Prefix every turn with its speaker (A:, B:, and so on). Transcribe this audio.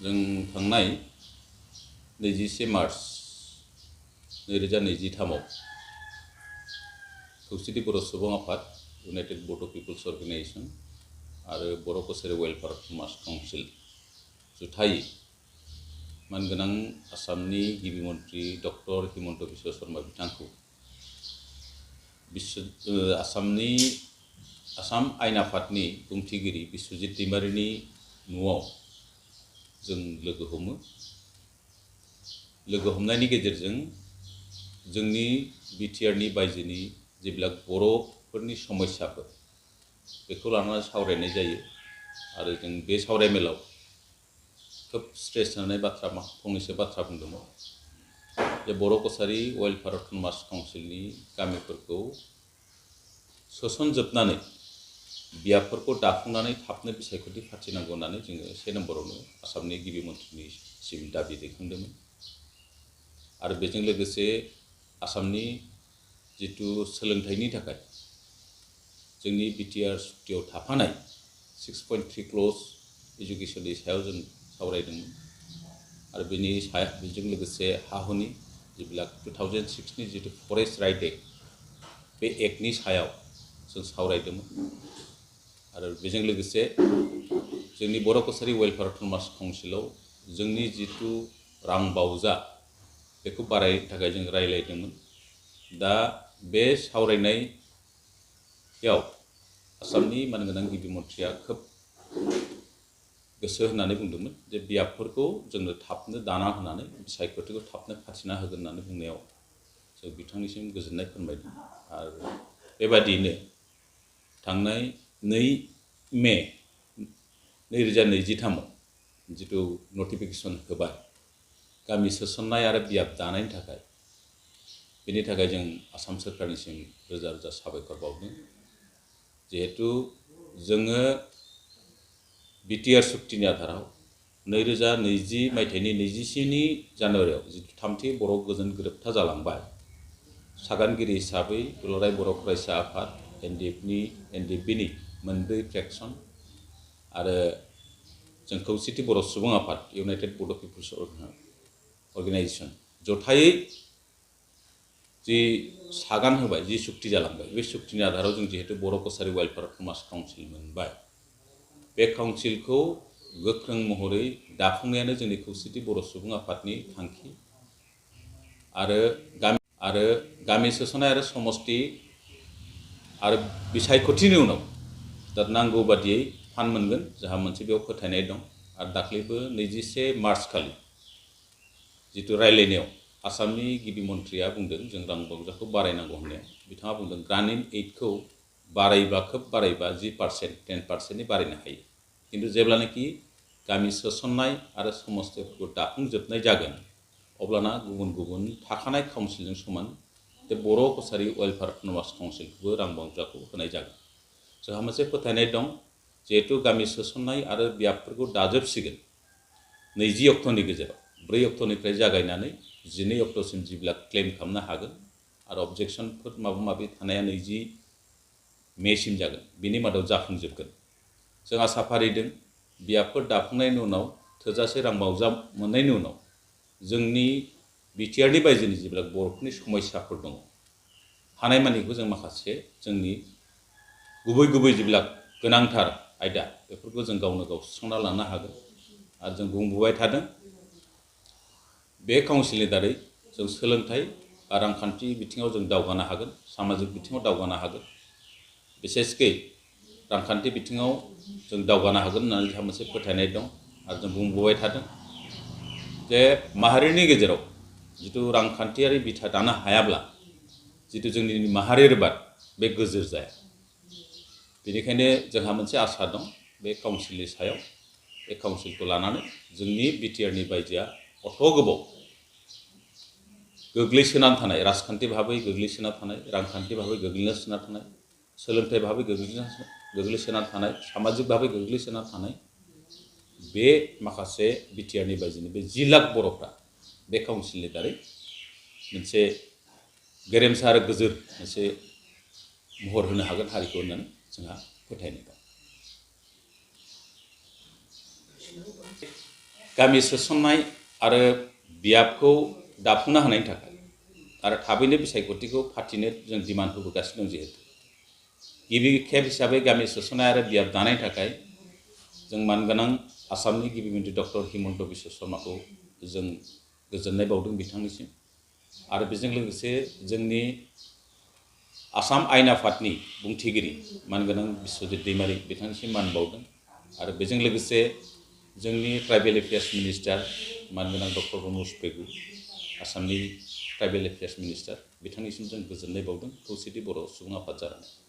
A: जों थांनाय 21 मार्च 2023 खौसेथि बर' सुबुं आफाद इउनाइटेड बड' पिपल्स अर्गेनाइजेशन आरो बर' कसारी वेलफेयार समाज काउन्सिल जुथायै मानगोनां आसामनि गिबि मन्त्रि डक्टर हिमन्त बिश्व शर्मा बिथांखौ आसाम आयेन आफादनि बुंथिगिरि बिश्वजित दैमारिनि न'आव जों लोगो हमनायनि गेजेरजों जोंनि बिटिआरनि बायजोनि जेब्लाक बर'फोरनि समस्याफोर बेखौ लानानै सावरायनाय जायो आरो जों बे सावरायमेलाव खोब स्ट्रेस होनाय बाथ्रा फंनैसो बाथ्रा बुंदोंमोन जे बर' कसारी वेलफेयार समाज काउन्सिलनि गामिफोरखौ सोसनजोबनानै बियाबफोरखौ दाफुंनानै थाबनो बिसायख'थि फाथिनांगौ होननानै जोङो 1 नम्बरावनो आसामनि गिबि मन्थ्रिनिसिम दाबि दैखांदोंमोन आरो बेजों लोगोसे आसामनि जितु सोलोंथाइनि थाखाय जोंनि बिटिआर सुक्तियाव थाफानाय 6.3 क्ल'ज एजुकेशननि सायाव जों सावरायदोंमोन आरो बेजों लोगोसे हा-हुनि जेब्ला 2006नि जितु फरेस्ट राइट एक्ट बे एक्टनि सायाव जों सावरायदोंमोन आरो बेजों लोगोसे जोंनि बर' कसारी वेलफेयार समाज काउन्सिलाव जोंनि जितु रां बावजा बेखौ बारायनो थाखाय जों रायज्लायदोंमोन। दा बे सावरायनायाव आसामनि मानगोनां गिबि मन्थ्रिया खोब गोसो होनानै बुंदोंमोन जे बियाबफोरखौ जोंनो थाबनो दाना होनानै बिसायख'थिखौ थाबनो फाथिना होगोन होननानै बुंनायाव जों बिथांनिसिम गोजोननाय फोरमायदों आरो बेबादियैनो थांनाय 2 मे 2023 जितु नटिफिकेसन होबाय गामि सोसननाय आरो बियाब दानायनि थाखाय बेनि थाखाय जों आसाम सोरखारनिसिम रोजा रोजा साबायखर बावदों जिहेतु जोङो बिटिआर सुक्तिनि आधाराव 2020 मायथाइनि 27 जानुवारियाव जितु 3थि बर' गोजोन गोरोबथा जालांबाय सागानगिरि हिसाबै दुलाराय बर' फरायसा आफाद एनडिएफबिनि मोनब्रै फ्रेक्सन आरो जों खौसेथि बर' सुबुं आफाद इउनाइटेड बड' पिपल्स अर्गेनाइजेशन जथायै जि सागान होबाय जि सुक्ति जालांबाय बे सुक्तिनि आधाराव जों जिहेतु बर' कसारी वेलफेयार समाज काउन्सिल मोनबाय बे काउन्सिलखौ गोख्रों महरै दाफुंनायानो जोंनि खौसेथि बर' सुबुं आफादनि थांखि आरो गामि सोसननाय आरो समष्टि आरो बिसायख'थिनि उनाव दा नांगौ बादियै फान्ड मोनगोन जोंहा मोनसे बेयाव फोथायनाय दं आरो दाख्लैबो 21 मार्च खालि जितु रायलायनायाव आसामनि गिबि मन्थ्रिया बुंदों जों रां बावजाखौ बारायनांगौ होननायाव बिथाङा बुंदों ग्रामीण एइडखौ बारायबा खोब बारायबा 10% बारायनो हायो किन्तु जेब्लानाखि गामि सोसननाय आरो समष्टिफोरखौ दाफुंजोबनाय जागोन अब्लाना गुबुन थाखानाय काउन्सिलजों समान बे बर' कसारी वेलफेयार समाज काउन्सिलखौबो रां बावजाखौ होनाय जागोन। जोंहा मोनसे फोथायनाय दं जिहेतु गामि सोसननाय आरो बियाबफोरखौ दाजोबसिगोन 20 अक्ट'नि गेजेराव 4 अक्ट'निफ्राय जागायनानै 12 अक्ट'सिम जेब्ला क्लेम खालामनो हागोन आरो अबजेक्सनफोर माबा माबि थानाया 20 मेसिम जागोन बिनि मादाव जाफुंजोबगोन। जों आसा फारिदों बियाबफोर दाफुंनायनि उनाव थोजासे रां बावजा मोननायनि उनाव जोंनि बिटिआरनि बायजोनि जेब्ला बर'फोरनि समस्याफोर दङ हानायमानिखौ जों माखासे जोंनि गुबै जेब्ला गोनांथार आयदा बेफोरखौ जों गावनो गाव सुस्रांना लानो हागोन आरो जों बुंबोबाय थादों बे काउन्सिलनि दारै जों सोलोंथाइ आरो रांखान्थि बिथिङाव जों दावगानो हागोन सामाजिक बिथिङाव दावगानो हागोन बिसेसकै रांखान्थि बिथिङाव जों दावगानो हागोन होननानै जोंहा मोनसे फोथायनाय दं आरो जों बुंबोबाय थादों जे माहारिनि गेजेराव जितु रांखान्थियारि बिथा दानो हायाब्ला जितु जोंनि माहारियारि बाद बे गोजोर जाया बेनिखायनो जोंहा मोनसे आसा दं बे काउन्सिलनि सायाव बे काउन्सिलखौ लानानै जोंनि बिटिआरनि बायजोआ अथ' गोबाव गोग्लैसोनानै थानाय राजखान्थि भाबै गोग्लैसोना थानाय रांखान्थि भाबै गोग्लैसोना थानाय सोलोंथाइ भाबै गोग्लैसोना थानाय सामाजिक भाबै गोग्लैसोना थानाय बे माखासे बिटिआरनि बायजोनि बे 10 लाख बर'फ्रा बे काउन्सिलनि दारै मोनसे गेरेमसा आरो गोजोर मोनसे महर होनो हागोन हारिखौ होननानै जोंहा फोथायनाय दं। गामि सोसननाय आरो बियाबखौ दाफुंनो हानायनि थाखाय आरो थाबैनो बिसायख'थिखौ फाथिनो जों डिमान्ड होबोगासिनो दं। जिहेतु गिबि खेब हिसाबै गामि सोसननाय आरो बियाब दानायनि थाखाय जों मानगोनां आसामनि गिबि मन्थ्रि डक्टर हिमन्त बिश्व शर्माखौ जों गोजोननाय बावदों बिथांनिसिम। आरो बेजों लोगोसे जोंनि आसाम आयेन आफादनि बुंथिगिरि मानगोनां बिश्वजित दैमारि बिथांनिसिम मान बावदों। आरो बेजों लोगोसे जोंनि ट्राइबेल एफेयार्स मिनिस्टार मानगोनां डक्टर रनज पेगु आसामनि ट्राइबेल एफेयार्स मिनिस्टार बिथांनिसिम जों गोजोननाय बावदों खौसेथि बर' सुबुं आफाद जानानै।